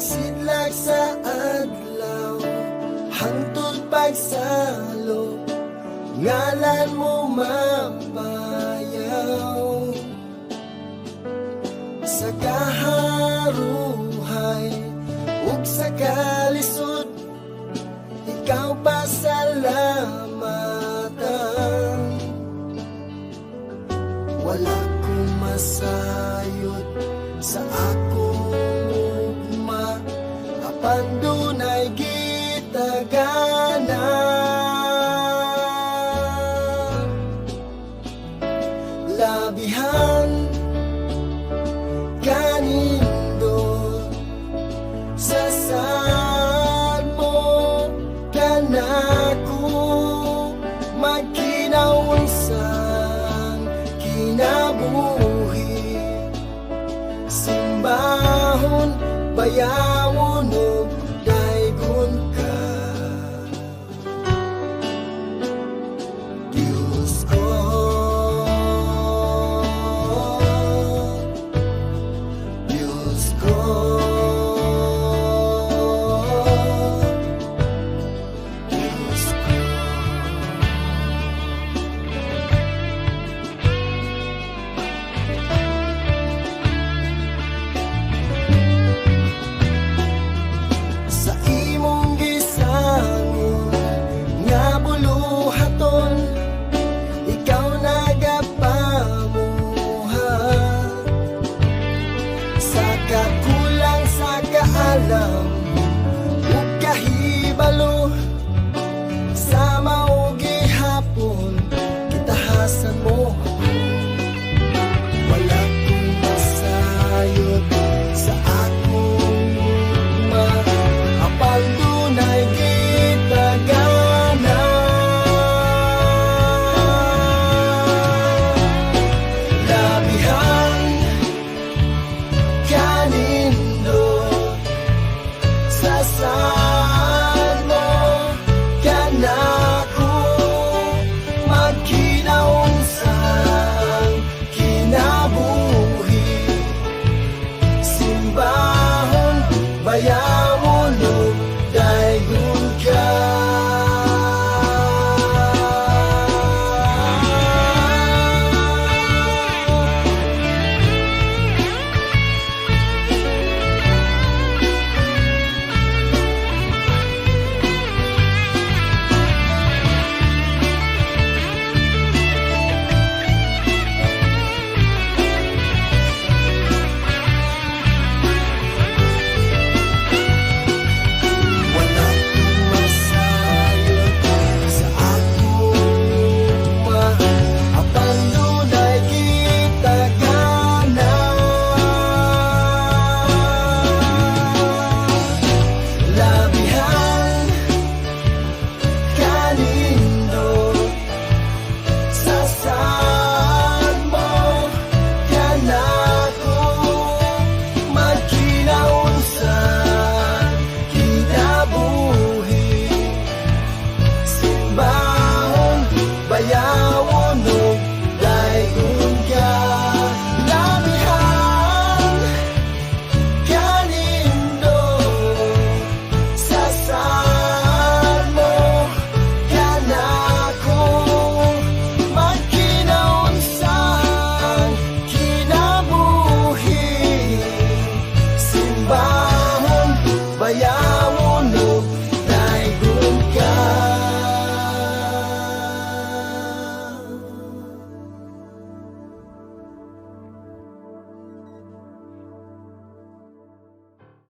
Pagsidlak sa adlaw hangtod pagsalo, ngalan mo mabayaw. Sa kaharuhay ug sa kalisod, ikaw pasalamatan. Wala ko masayod sa akong ugma, apan dunay gitaganan. Labihan kanindot sa saad mo kanako, magkinaunsang kinabuhi, simbahon, bayawon ug daygon ka, Diyos ko, Diyos ko, Diyos ko. Sa imong gisangon nga buluhaton, ikaw nagapamuhat. Sa kakulang sa kaalam ug kahibalo, sa mao gihapon gitahasan mo ako. Wala kong masayod sa akong ugma, apan dunay gitaganan. Labihan kanindot sa saad mo kanako, magkinaunsang kinabuhi, simbahon, bayawon.